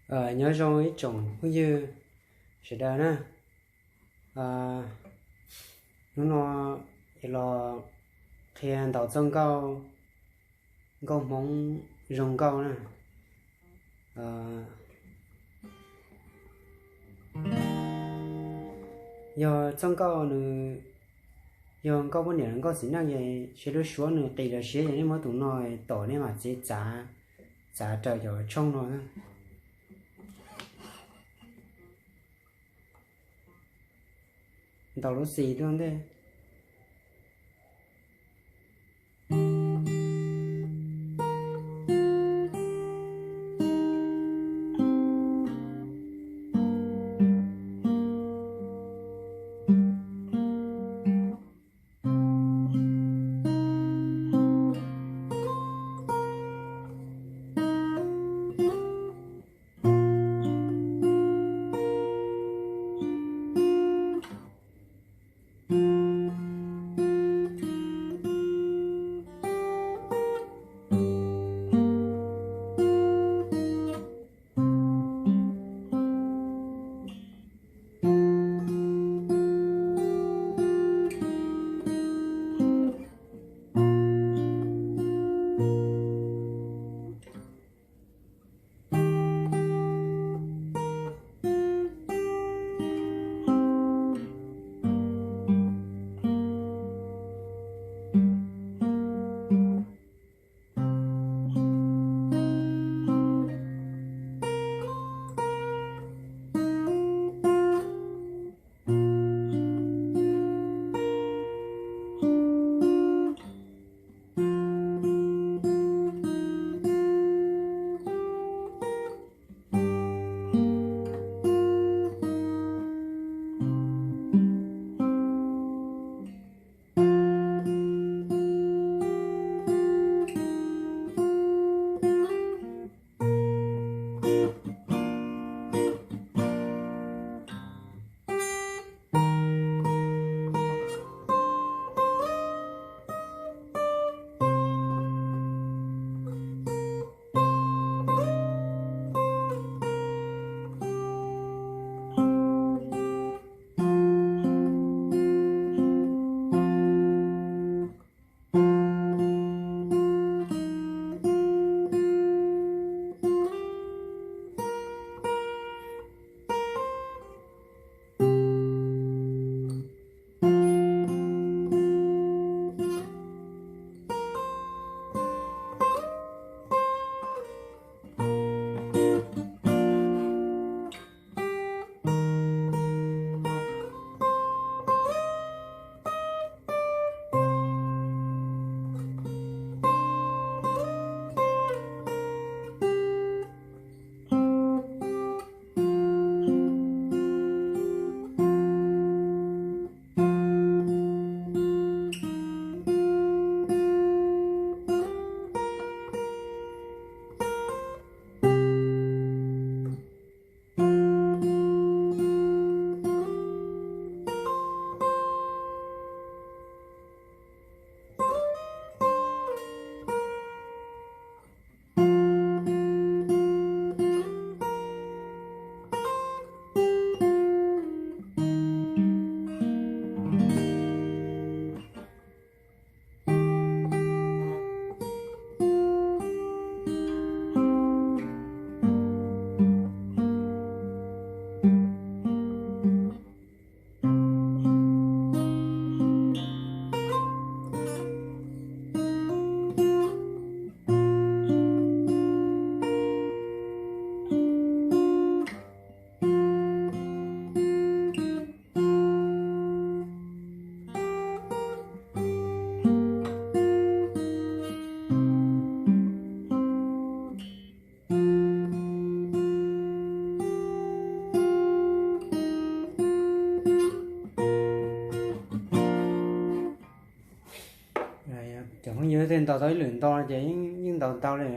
Nyob zoo ib tsoom phooj ywg sawv daws na. Hnub no yuav los qhia ntaus txoj nkauj, nkauj Hmoob zoo nkauj na. Yog txoj nkauj nws yog nkauj poj niam los nkauj txiv neej, seb lub suab nws qis los siab, yog nej muab tus no tom nej mam txav, txav raws cov tshooj no. Ntaus lub xis tuaj ntej. Cov phooj ywg tej ntaus tau ib lwm nto ces yeej ntaus tau li.